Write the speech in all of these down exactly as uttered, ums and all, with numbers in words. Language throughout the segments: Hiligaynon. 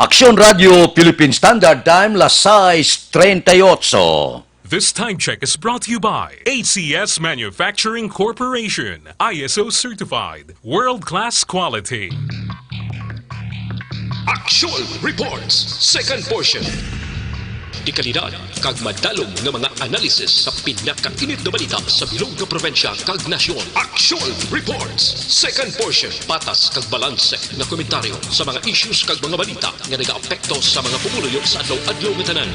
Aksyon Radio Philippine Standard Time, las sais treinta y ocho. This time check is brought to you by A C S Manufacturing Corporation, I S O certified, world-class quality. Action Reports, second portion. Dekalidad kag madalom nga mga analysis sa pinakainit nga balita sa bilog nga probinsya kag nasyon. Action Reports, second portion. Patas kag balanse nga komentaryo sa mga issues kag mga balita nga nagaapekto sa mga pumuluyo sa adlaw-adlaw nga tanan.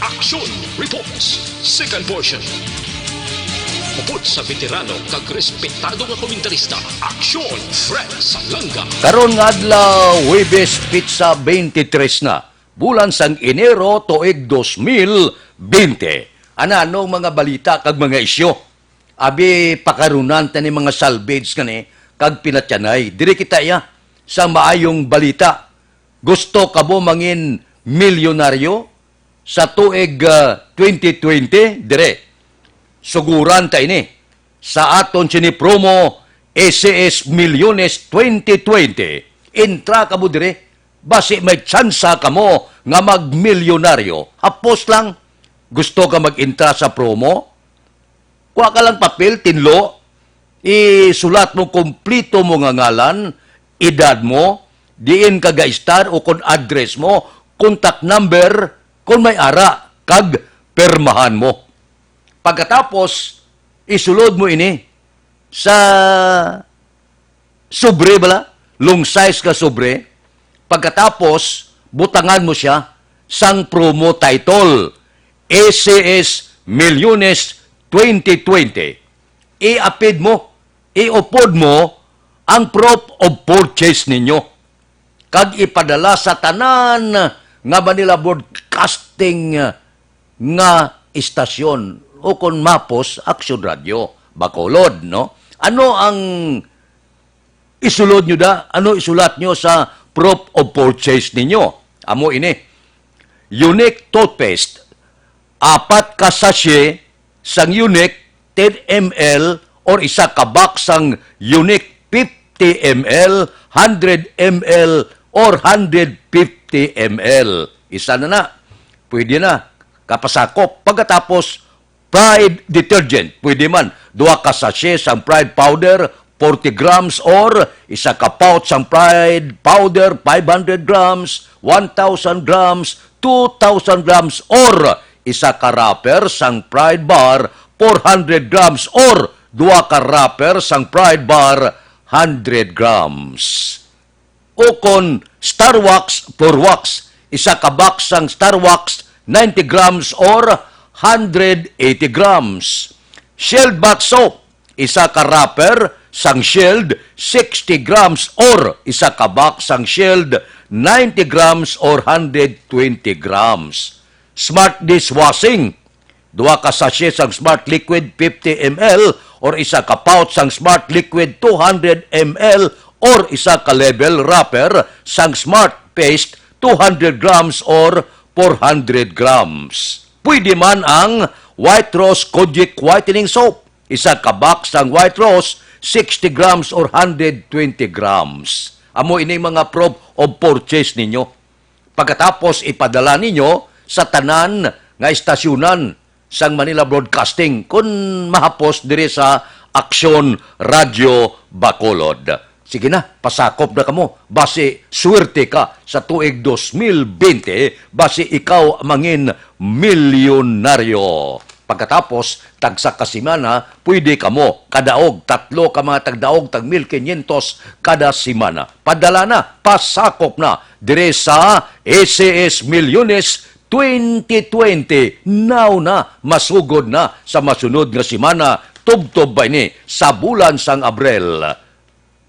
Action Reports, second portion. Upod sa veterano kag respetado nga komentarista, Action Fred Salanga. Karon nga adlaw, Huwebes, petsa twenty-three na, bulan sang Enero, tuig dos mil bente. Ano-ano ang mga balita kag mga isyu? Abi, pakarunan ta ni mga salvage kani kag pinatyanay. Diri kita iya sa maayong balita. Gusto ka mo mangin milyonaryo sa tuig, ah, twenty twenty? Dire, suguran ta ini sa aton sini promo, S S Milyones twenty twenty. Intra ka mo dire, basi may tsansa ka mo nga magmilyonaryo. Hapos lang, gusto ka mag-intra sa promo? Kuha ka lang papel, tinlo, isulat mo kompleto mo nga ngalan, edad mo, diin ka ga-estar o kon address mo, contact number, kon may ara, kag pirmahan mo. Pagkatapos, isulod mo ini sa sobre bala, long size nga sobre. Pagkatapos, butangan mo sia sang promo title, S S Milyones twenty twenty. Iapid mo, iupod mo ang proof of purchase ninyo, kag ipadala sa tanan nga Manila Broadcasting nga istasyon, o kon mapos, Aksyon Radio Bacolod, no? Ano ang isulod nyo da? Ano isulat nyo sa proof of purchase ninyo? Amo ini, Unique toothpaste, apat ka sachet sang Unique ten M L or isa ka box sang Unique fifty M L, hundred M L, or hundred fifty M L. Isa na na. Pwede na. Kapasakop. Pagkatapos, Pride detergent. Pwede man. Duha ka sachet sang Pride powder, forty grams, or isa ka pouch sang Pride powder, five hundred grams, one thousand grams, two thousand grams, or isa ka wrapper sang Pride bar, four hundred grams, or duha ka wrapper sang Pride bar, hundred grams. Ukon Star Wax Floor Wax, isa ka box sang Star Wax, ninety grams or hundred eighty grams. Shield Bath Soap, isa ka wrapper sang Shield, sixty grams or isa ka box sang Shield, ninety grams or hundred twenty grams. Smart Dishwashing, duha ka sachet sang Smart Liquid fifty M L or isa ka pouch sang Smart Liquid two hundred M L or isa ka level wrapper sang Smart Paste two hundred grams or four hundred grams. Pwede man ang White Rose Kojic Whitening Soap, isa ka box sang White Rose, sixty grams or hundred twenty grams. Amo ini mga proof of purchase ninyo. Pagkatapos, ipadala ninyo sa tanan nga istasyonan sang Manila Broadcasting kon mahapos diri sa Aksyon Radio Bacolod. Sige na, pasakop na kamo. Basi, swerte ka sa tuig dos mil bente, basi ikaw mangin milyonaryo. Pagkatapos, tagsa ka semana, pwede kamo kadaog, tatlo ka mga tagdaog, tag mil kinyentos kada semana. Padala na, pasakop na, dire sa S S Milyones twenty twenty. Now na, masugod na sa masunod nga semana, tubtob ba ini sa bulan sang Abril.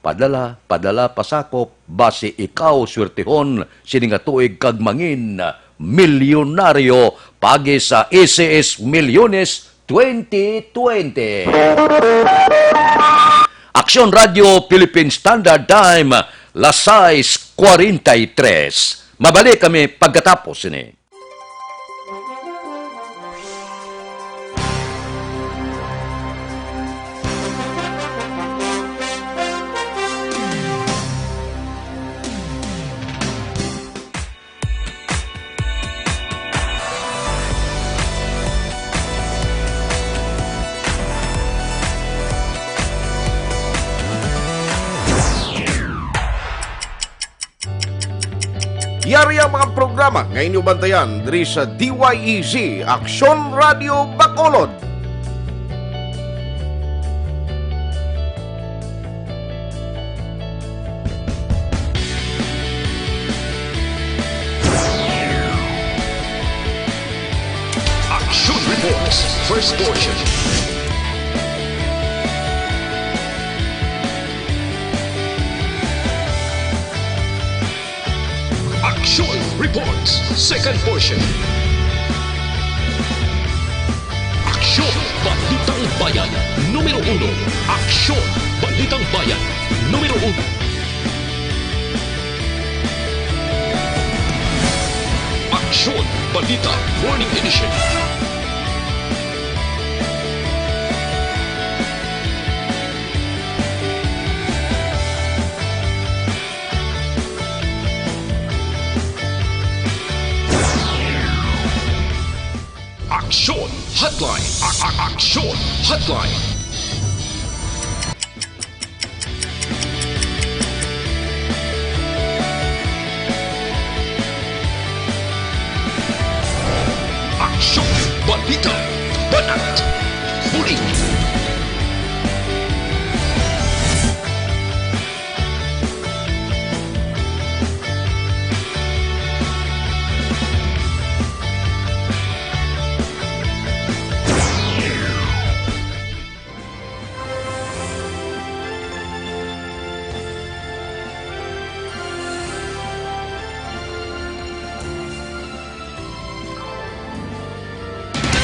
Padala, padala, pasakop, basi ikaw swertehon sini nga tuig kag mangin milyonaryo pagi sa S S Milyones twenty twenty. Aksyon Radio Philippine Standard Time, las sais cuarenta y tres. Mabalik kami pagkatapos sini. Ang mga programa nga inyo bantayan diri sa D Y E Z, Aksyon Radio Bacolod. Action Reports, first portion. Action Reports, second portion. Aksyon, Balitang Bayan, numero uno. Aksyon, Balitang Bayan, numero uno. Aksyon, Balita, Morning Edition. Aksyon Hotline. A- a- Aksyon Hotline. Aksyon, balita, banat, buli.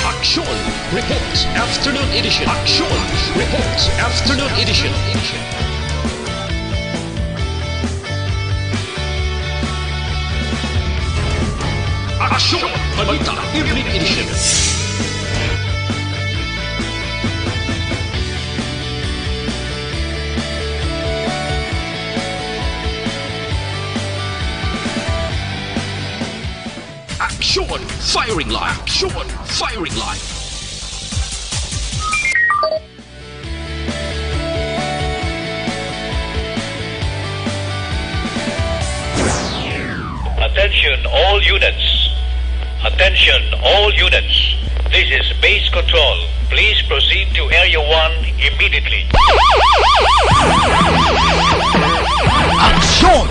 Action Reports Afternoon Edition. Action Reports Afternoon Edition. Action Balita Evening Edition. Action Firing Line. Action Firing Line. Attention all units. Attention all units. This is Base Control. Please proceed to Area one immediately. Aksyon!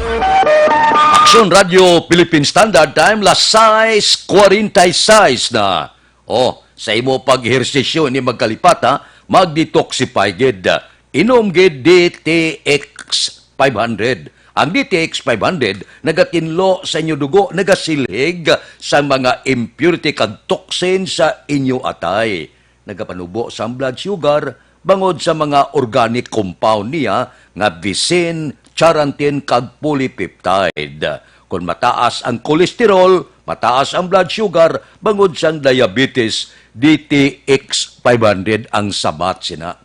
Aksyon Radio Philippine Standard Time, las sais cuarenta y seis na. Oh, sa imo pag-ehersisyo ni magkalipat, ha, mag-detoxify gid. Inom gid D T X five hundred. Ang D T X five hundred nagatinlo sa inyo dugo, nagasilhig sa mga impurity kag toxin sa inyo atay. Nagapanubo sang blood sugar bangod sa mga organic compound niya nga visin, charantin, kag polypeptide. Kon mataas ang cholesterol, mataas ang blood sugar bangod sang diabetes, D T X five hundred ang sabat sina.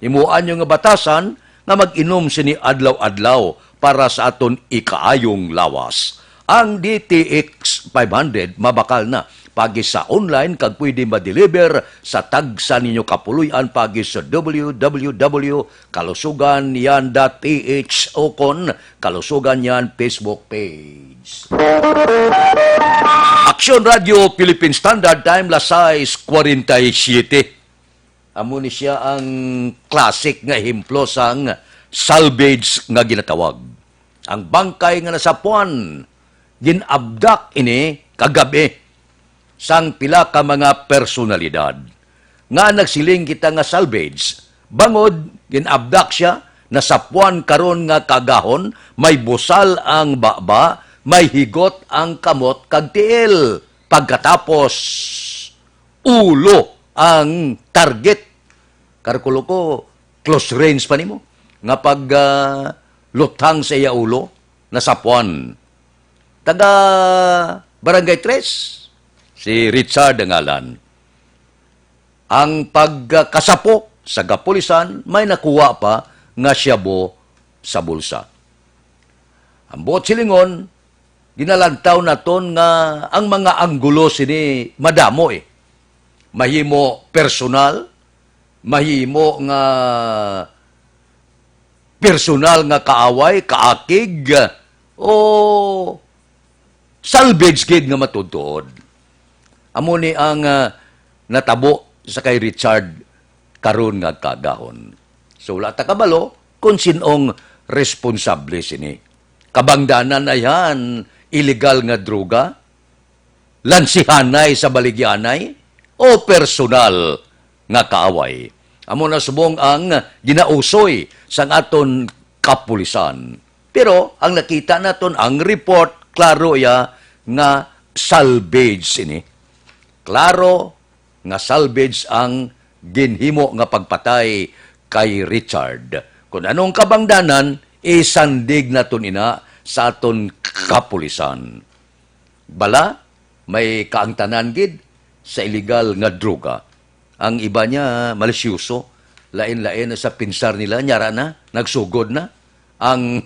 Himuan nyo nga batasan nga mag-inom sini adlaw-adlaw para sa aton ikaayong lawas. Ang D T X five hundred mabakal na pagi sa online kag pwede ma-deliver sa tagsa ninyo kapuloy-an pagi sa W W W kalusugan yan dot P H o kon Kalusugan Yan Facebook page. Aksyon Radio Philippine Standard Time, las sais cuarenta y siete. Amo ni siya ang classic nga ehemplo sang salvage nga ginatawag. Ang bangkay nga nasapuan, gin-abduct ini kagab-i sang pila ka mga personalidad nga nagsiling kita nga salvage, bangod gin-abduct siya, nasapuan karon nga kaagahon, may busal ang baba, may higot ang kamot kag tiil. Pagkatapos, ulo ang target. Kalkulo ko, close range pa nimo nga pag, ah, luthang sa iya ulo, nasapuan. Taga Barangay Tres, si Richard ang ngalan. Ang pagkasapo sa kapulisan, may nakuha pa nga shabu sa bulsa. Ang buot silingon, ginalantaw naton nga ang mga anggulo sini madamo, eh. Mahimo personal, mahimo nga personal nga kaaway, kaakig, o Salvage gid nga matuod-tuod. Amo ni ang, ah, natabo sa kay Richard karon nga kaagahon. So, wala ta kabalo kung sin-ong responsable sini. Kabangdanan na yan, illegal nga droga, lansihanay sa baligyanay, o personal nga kaaway. Amo na subong ang ginausoy sang aton kapulisan. Pero ang nakita naton, ang report, klaro iya nga salvage ini. Klaro nga salvage ang ginhimo nga pagpatay kay Richard. Kung anong kabangdanan, isandig naton ina sa aton kapulisan. Bala, may kaangtanan gid sa iligal nga droga. Ang iba niya malisyoso, lain-lain na sa pinsar nila, nyara na, nagsugod na ang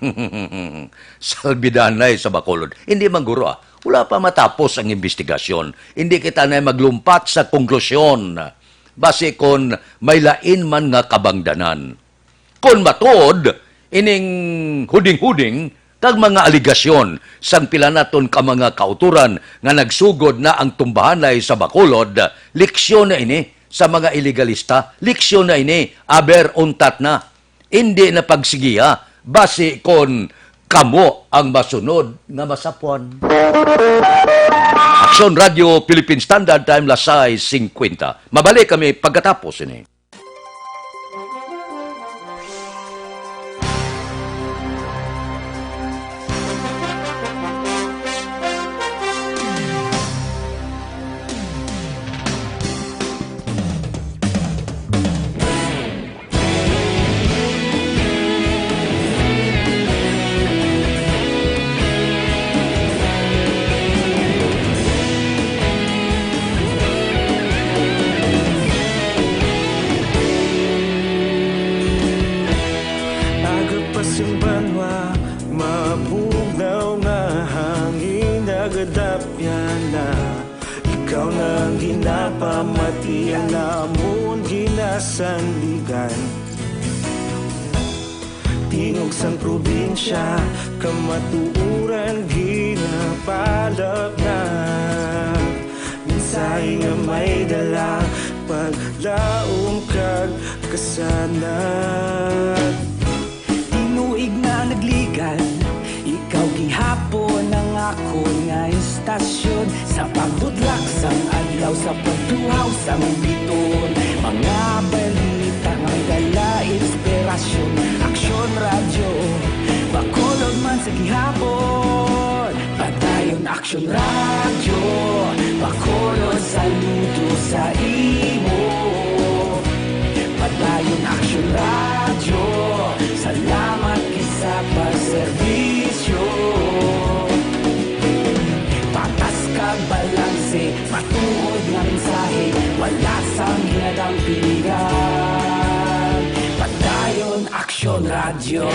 salbidanay sa Bacolod. Hindi man guro, ah. Wala pa matapos ang investigasyon. Hindi kita na maglumpat sa konklusyon. Basi kon may lain man nga kabangdanan. Kon matuod ining huding-huding kag mga aligasyon sang pila naton ka mga kautoran nga nagsugod na ang tumbahanay sa Bacolod, leksyon na ini sa mga ilegalista, leksyon na ini, aber untat na. Indi na pagsigiha, basi kon kamo ang masunod nga masapwan. Aksyon Radio Philippine Standard Time, las sais singkwenta. Mabalik kami pagkatapos ini. Aga pa sing banwa, mabugnaw nga hangin, nagadapyan na. Ikaw na ang ginapamatian namon, ginasandigan. Tingog sang probinsya, kamatuoran ginapalapnag. Mensahe nga may dala, paglaom kag kasanag. Tinuig na nagligan, ikaw gihapon ang akon nga istasyon. Sa pagbutlak sang adlaw, sa pagtuhaw sang bituon, mga balita nga may dala inspirasyon. Aksyon Radyo Bacolod man sa gihapon. Padayon Aksyon Radyo, Bacolod, saludo sa imo. Padayon Aksyon Radyo, salamat gid sa pagserbisyo. Patas kag balanse, matuod nga mensahe, wala sang ginadampingan. Padayon Aksyon Radyo.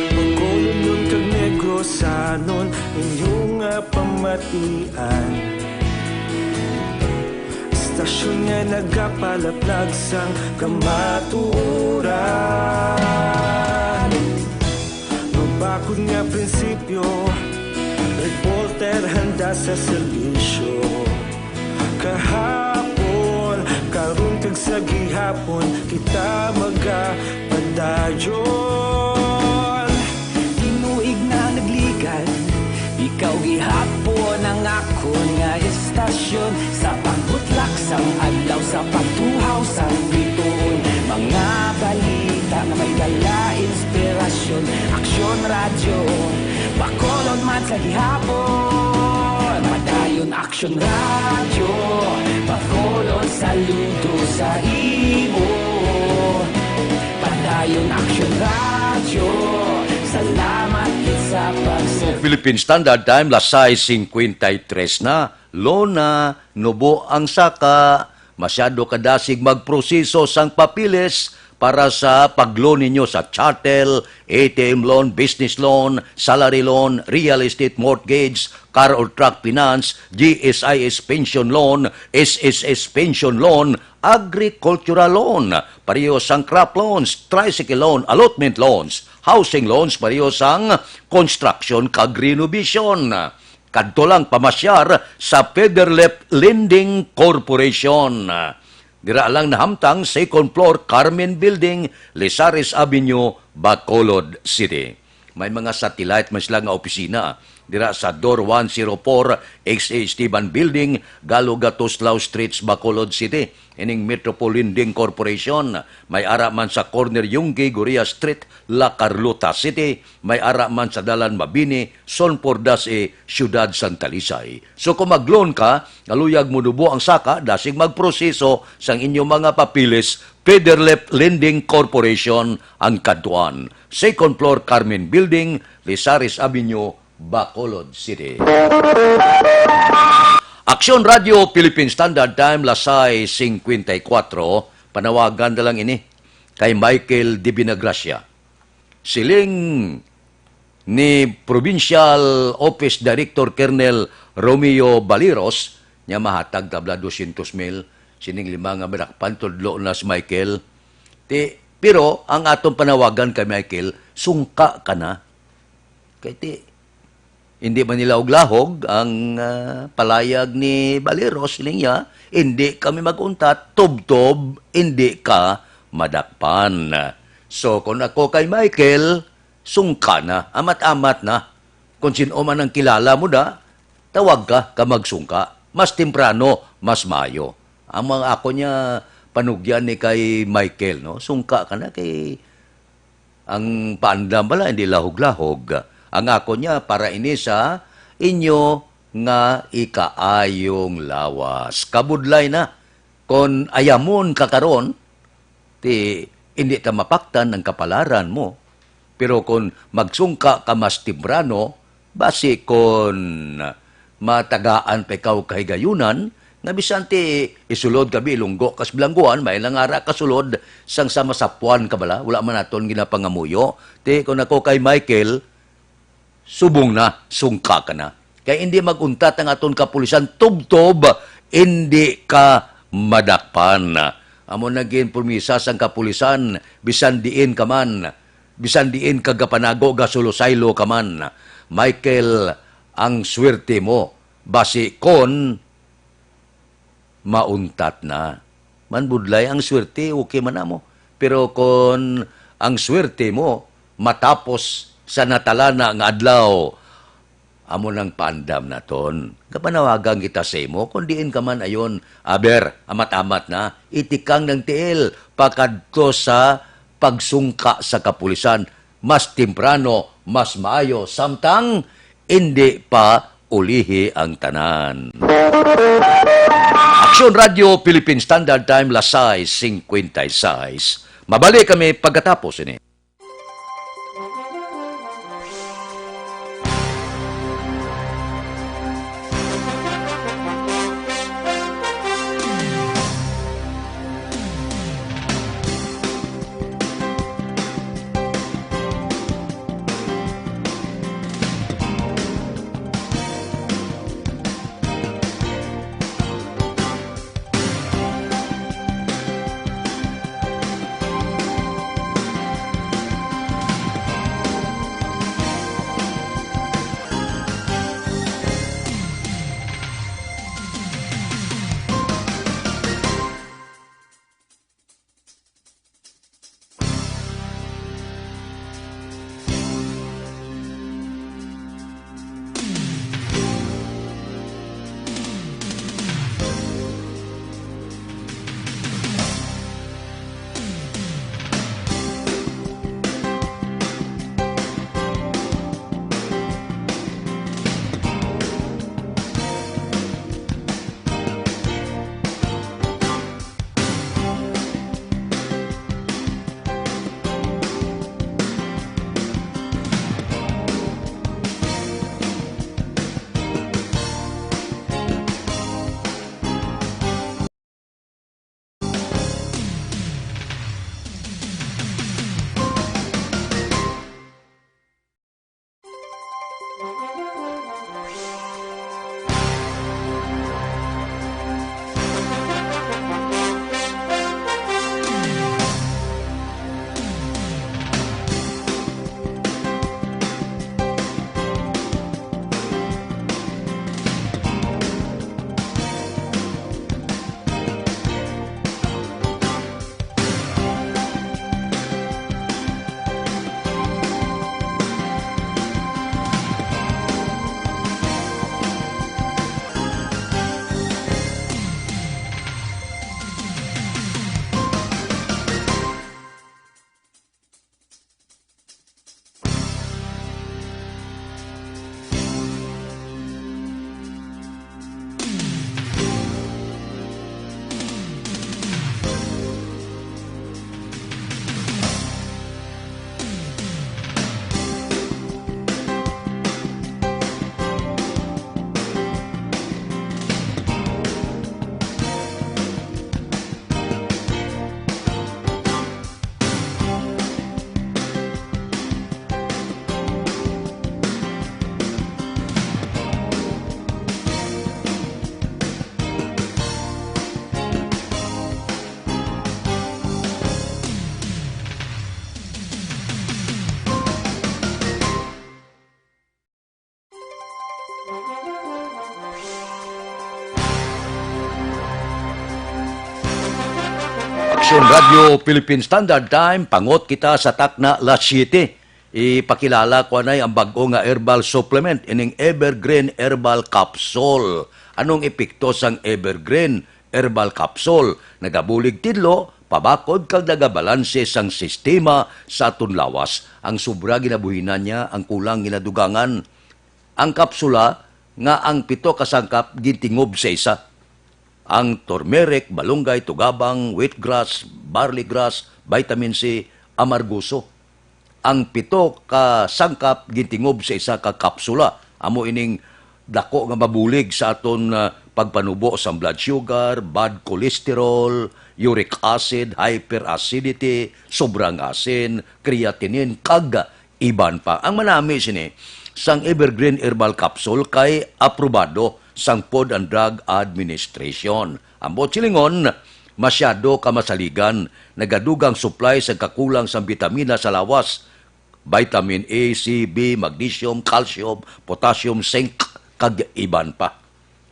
Bacolod kag Negrosanon, inyo nga pamatian. Istasyon nga nagapalaplag sang kamatuoran. Mabakod nga prinsipyo, reporter handa sa serbisyo. Kahapon, karon kag sa gihapon, kita magapadayon. Tinuig na nagligan, ikaw gihapon ang akon nga istasyon. Sa pagbutlak sang adlaw, sa pagtuhaw sang bituon, mga balita nga may dala inspirasyon. Aksyon Radyo, Bacolod man sa gihapon. Padayon Aksyon Radyo, Bacolod, saludo sa imo. Padayon Aksyon Radyo, salamat gid sa pagserbi. Philippine Standard Time, las sais singkwenta y tres na. Lona, nubo ang saka. Masyado ka dasig magproseso sang papeles para sa pag-loan ninyo sa chattel, A T M loan, business loan, salary loan, real estate mortgage, car or truck finance, G S I S pension loan, S S S pension loan, agricultural loan, pareho sang crop loans, tricycle loan, allotment loans, housing loans, pareho sang construction kag renovation. Kadto lang pamasyar sa Federlep Lending Corporation. Dira lang nahamtang, second floor, Carmen Building, Lizares Avenue, Bacolod City. May mga satellite man sila nga opisina dira sa Door one zero four X A Esteban Building, Galo Gatuslao Streets, Bacolod City. Ining Metropol Lending Corporation, may ara man sa corner Yunggi, Goria Street, La Carlota City, may ara man sa Dalan Mabini, Son Pordas E, Siyudad Santa Lisay. So kung mag-loan ka, kaluyag mo dubo ang saka, dasig magproseso sang inyo mga papeles, Federlep Lending Corporation ang kadtuan. Second floor, Carmen Building, Lizares Avenue, Bacolod City. Aksyon Radio Philippine Standard Time, las sais singkwenta y kuwatro, panawagan na lang ini kay Michael Divinagracia. Siling ni Provincial Office Director Colonel Romeo Baliros, niya mahatag tabla dosyentos mil sining lima nga madakpan, tudlo na si Michael. Ti, pero ang atong panawagan kay Michael, sungka ka na. Kay ti, hindi man nila og lahog ang, ah, palayag ni Baliros, siling niya, "Hindi kami mag-untat, tubtob, hindi ka madakpan." So, kung ako kay Michael, sungka na, amat-amat na. Kung sin-o man ang kilala mo na, tawag ka, ka magsungka. Mas temprano, mas maayo. Ang mga ako niya, panugyan ni kay Michael, no? Sungka ka na kay ang paandam bala, hindi lahog-lahog. Ang ako niya, para ini sa inyo nga ikaayong lawas. Kabudlay na. Kon ayamon ka karon, ti, hindi ta mapaktan ang kapalaran mo. Pero kon magsungka ka mas temprano, basi kon matagaan pa ikaw kahigayunan, nga bisan ti isulod ka bilunggo kas bilangguan, may lang ara kasulod sang sa masapuan ka bala, wala man naton ginapangamuyo. Ti, kon ako kay Michael, subong na, sungka ka na. Kay hindi mag-untat ang aton kapulisan, tubtob, hindi ka madakpan. Amo na gin promisa sang kapulisan, bisan diin ka man, bisan diin ka gapanago, gasulusaylo ka man. Michael, ang swerte mo, basi kon mauntat na. Manbudlay ang swerte, okay man amo. Pero kon ang swerte mo matapos sa natalana nga adlaw, amo nang paandam naton. Gapanawagan kita sa imo, kon diin ka man ayon, aber, amat-amat na, itikang ng tiil, pakadto sa pagsungka sa kapulisan. Mas temprano, mas maayo, samtang indi pa ulihi ang tanan. Aksyon Radio Philippine Standard Time, las sais singkwenta y sais. Mabalik kami pagkatapos ini. Aksyon Radio Philippine Standard Time, pangot kita sa takna las siyete. Ipakilala ko anay ang bag-o nga herbal supplement, ining Evergreen Herbal Capsule. Anong epekto sang Evergreen Herbal Capsule? Nagabulig tidlo, pabakod kag nagabalanse sang sistema sa aton lawas. Ang sobra ginabuhinan niya, ang kulang ginadugangan. Ang kapsula nga ang pito ka sangkap gintingob sa isa. Ang turmeric, malunggay, tugabang, wheatgrass, barley grass, vitamin C, amargoso. Ang pito ka sangkap gintingob sa isa ka kapsula. Amo ining dako nga mabulig sa aton, ah, pagpanubo sang blood sugar, bad cholesterol, uric acid, hyperacidity, sobrang asin, creatinine, kag iban pa. Ang manami sini, sang Evergreen Herbal Capsule kay aprobado sang Food and Drug Administration. Ambot silingon, masyado ka masaligan, nagadugang supply sa kakulang sang bitamina sa lawas, vitamin A, C, B, magnesium, calcium, potassium, zinc, kag iban pa.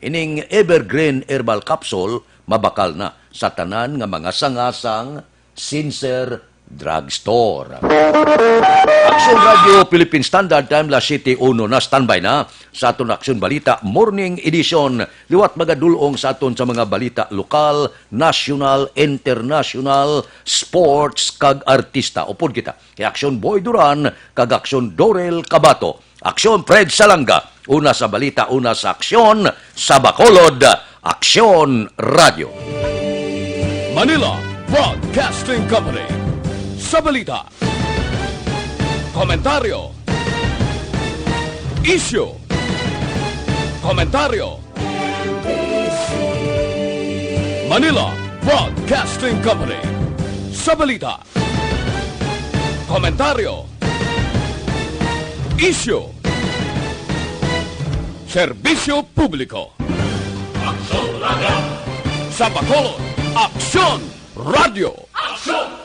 Ining Evergreen Herbal Capsule mabakal na sa tanan nga mga sanga sang Sincere Drugstore. Aksyon Radio Philippine Standard Time, las siyete uno na. Standby na sa aton Aksyon Balita Morning Edition. Liwat magadul-ong sa aton sa mga balita lokal, national, international, sports, kag artista. Upod kita kay Aksyon Boy Duran kag Aksyon Dorel Cabato. Aksyon Fred Salanga. Una sa balita, una sa aksyon, sa Bacolod, Aksyon Radio. Manila Broadcasting Company. Sa balita, komentaryo, isyu, komentaryo. Manila Broadcasting Company. Sa balita, komentaryo, isyu, serbisyo publiko. Aksyon Radio. Sa Bacolod, Aksyon Radio. Aksyon